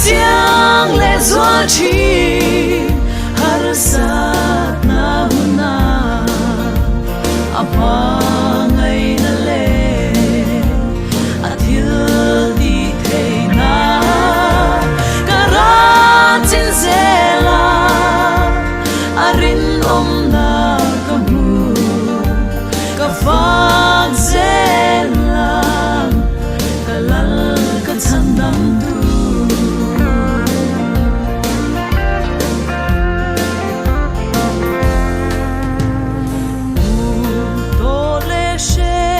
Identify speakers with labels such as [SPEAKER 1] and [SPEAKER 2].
[SPEAKER 1] chiang leh zual thin harsatna hunah a hmangaihna leh a thil tih theihna ka rat chin zel a, a rinawmna ka hmu ka fak zel a, ka lal ka chhan dam tu.